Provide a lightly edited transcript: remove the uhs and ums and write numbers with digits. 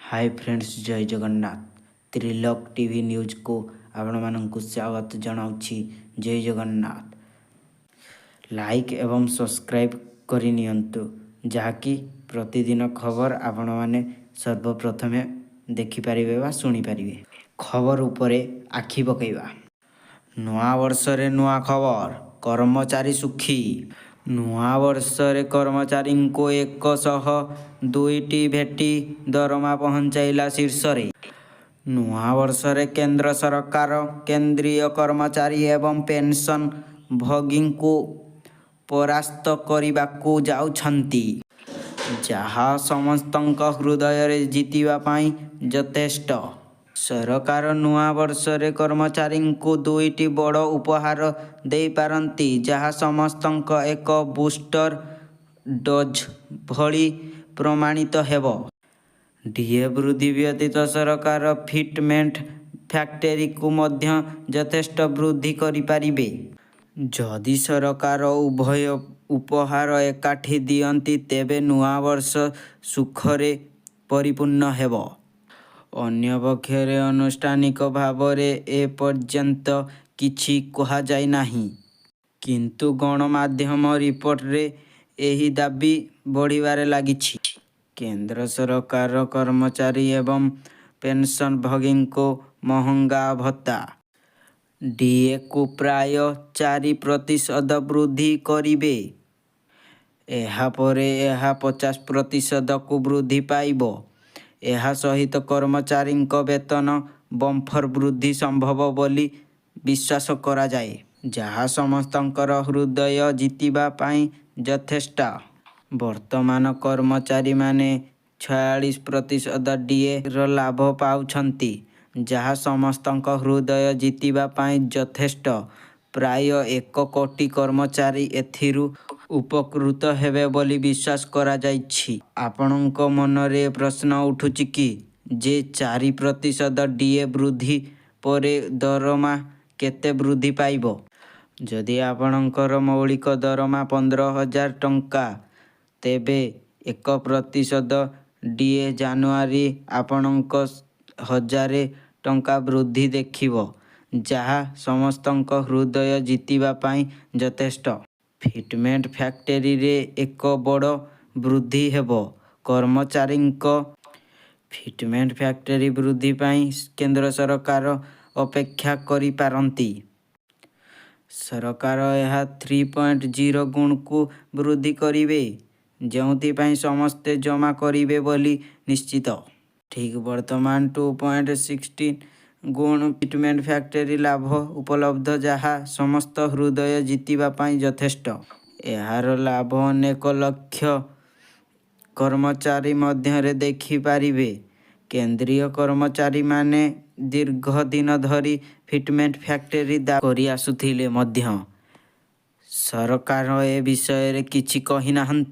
High friends, ଜୟ Jagannath. Trilok TV ନ୍ୟୁଜ୍କୁ ଆପଣମାନଙ୍କୁ ସ୍ୱାଗତ ଜଣାଉଛି। ଜୟ ଜଗନ୍ନାଥ। ଲାଇକ୍ ଏବଂ ସବସ୍କ୍ରାଇବ୍ କରିନିଅନ୍ତୁ, ଯାହାକି ପ୍ରତିଦିନ ଖବର ଆପଣମାନେ ସର୍ବପ୍ରଥମେ ଦେଖିପାରିବେ ବା ଶୁଣିପାରିବେ। ଖବର ଉପରେ ଆଖି ପକାଇବା। ନୂଆ ବର୍ଷରେ ନୂଆ ଖବର, କର୍ମଚାରୀ ସୁଖୀ। ନୂଆ ବର୍ଷରେ କର୍ମଚାରୀଙ୍କୁ ଏକ ସହ ଦୁଇଟି ଭେଟି, ଦରମା ପହଞ୍ଚାଇଲା ଶୀର୍ଷରେ। ନୂଆ ବର୍ଷରେ କେନ୍ଦ୍ର ସରକାର କେନ୍ଦ୍ରୀୟ କର୍ମଚାରୀ ଏବଂ ପେନସନ ଭୋଗୀଙ୍କୁ ପରାସ୍ତ କରିବାକୁ ଯାଉଛନ୍ତି, ଯାହା ସମସ୍ତଙ୍କ ହୃଦୟରେ ଜିତିବା ପାଇଁ ଯଥେଷ୍ଟ। ସରକାର ନୂଆ ବର୍ଷରେ କର୍ମଚାରୀଙ୍କୁ ଦୁଇଟି ବଡ଼ ଉପହାର ଦେଇପାରନ୍ତି, ଯାହା ସମସ୍ତଙ୍କ ଏକ ବୁଷ୍ଟର ଡୋଜ୍ ଭଳି ପ୍ରମାଣିତ ହେବ। ଡିଏ ବୃଦ୍ଧି ବ୍ୟତୀତ ସରକାର ଫିଟମେଣ୍ଟ ଫ୍ୟାକ୍ଟରକୁ ମଧ୍ୟ ଯଥେଷ୍ଟ ବୃଦ୍ଧି କରିପାରିବେ। ଯଦି ସରକାର ଉଭୟ ଉପହାର ଏକାଠି ଦିଅନ୍ତି, ତେବେ ନୂଆ ବର୍ଷ ସୁଖରେ ପରିପୂର୍ଣ୍ଣ ହେବ। ଅନ୍ୟପକ୍ଷରେ ଆନୁଷ୍ଠାନିକ ଭାବରେ ଏପର୍ଯ୍ୟନ୍ତ କିଛି କୁହାଯାଇ ନାହିଁ। କିନ୍ତୁ ଗଣମାଧ୍ୟମ ରିପୋର୍ଟରେ ଏହି ଦାବି ବଢ଼ିବାରେ ଲାଗିଛି। କେନ୍ଦ୍ର ସରକାର କର୍ମଚାରୀ ଏବଂ ପେନସନଭୋଗୀଙ୍କୁ ମହଙ୍ଗା ଭତ୍ତା, ଡିଏକୁ ପ୍ରାୟ 4% ବୃଦ୍ଧି କରିବେ। ଏହା ପରେ ଏହା 50 ପ୍ରତିଶତକୁ ବୃଦ୍ଧି ପାଇବ। ଏହା ସହିତ କର୍ମଚାରୀଙ୍କ ବେତନ ବମ୍ପର ବୃଦ୍ଧି ସମ୍ଭବ ବୋଲି ବିଶ୍ୱାସ କରାଯାଏ, ଯାହା ସମସ୍ତଙ୍କର ହୃଦୟ ଜିତିବା ପାଇଁ ଯଥେଷ୍ଟ। ବର୍ତ୍ତମାନ କର୍ମଚାରୀମାନେ 46% ଡିଏ ର ଲାଭ ପାଉଛନ୍ତି, ଯାହା ସମସ୍ତଙ୍କ ହୃଦୟ ଜିତିବା ପାଇଁ ଯଥେଷ୍ଟ। ପ୍ରାୟ 1 କୋଟି କର୍ମଚାରୀ ଏଥିରୁ ଉପକୃତ ହେବେ ବୋଲି ବିଶ୍ୱାସ କରାଯାଉଛି। ଆପଣଙ୍କ ମନରେ ପ୍ରଶ୍ନ ଉଠୁଛି କି ଯେ 4% ଡିଏ ବୃଦ୍ଧି ପରେ ଦରମା କେତେ ବୃଦ୍ଧି ପାଇବ? ଯଦି ଆପଣଙ୍କର ମୌଳିକ ଦରମା 15,000 ଟଙ୍କା, ତେବେ 1% ଡିଏ ଜାନୁଆରୀ ଆପଣଙ୍କ 1,000 ଟଙ୍କା ବୃଦ୍ଧି ଦେଖିବ, ଯାହା ସମସ୍ତଙ୍କ ହୃଦୟ ଜିତିବା ପାଇଁ ଯଥେଷ୍ଟ। ଫିଟମେଣ୍ଟ ଫ୍ୟାକ୍ଟରରେ ଏକ ବଡ଼ ବୃଦ୍ଧି ହେବ। କର୍ମଚାରୀଙ୍କ ଫିଟମେଣ୍ଟ ଫ୍ୟାକ୍ଟର ବୃଦ୍ଧି ପାଇଁ କେନ୍ଦ୍ର ସରକାର ଅପେକ୍ଷା କରିପାରନ୍ତି। ସରକାର ଏହା 3.0 ଗୁଣକୁ ବୃଦ୍ଧି କରିବେ, ଯେଉଁଥିପାଇଁ ସମସ୍ତେ ଜମା କରିବେ ବୋଲି ନିଶ୍ଚିତ। ଠିକ୍ ବର୍ତ୍ତମାନ 2.16 ଗୁଣ ଫିଟମେଣ୍ଟ ଫ୍ୟାକ୍ଟର ଲାଭ ଉପଲବ୍ଧ, ଯାହା ସମସ୍ତ ହୃଦୟ ଜିତିବା ପାଇଁ ଯଥେଷ୍ଟ। ଏହାର ଲାଭ ଅନେକ ଲକ୍ଷ କର୍ମଚାରୀ ମଧ୍ୟରେ ଦେଖିପାରିବେ। କେନ୍ଦ୍ରୀୟ କର୍ମଚାରୀମାନେ ଦୀର୍ଘ ଦିନ ଧରି ଫିଟମେଣ୍ଟ ଫ୍ୟାକ୍ଟର ଦାବି କରିଆସୁଥିଲେ ମଧ୍ୟ ସରକାର ଏ ବିଷୟରେ କିଛି କହିନାହାନ୍ତି।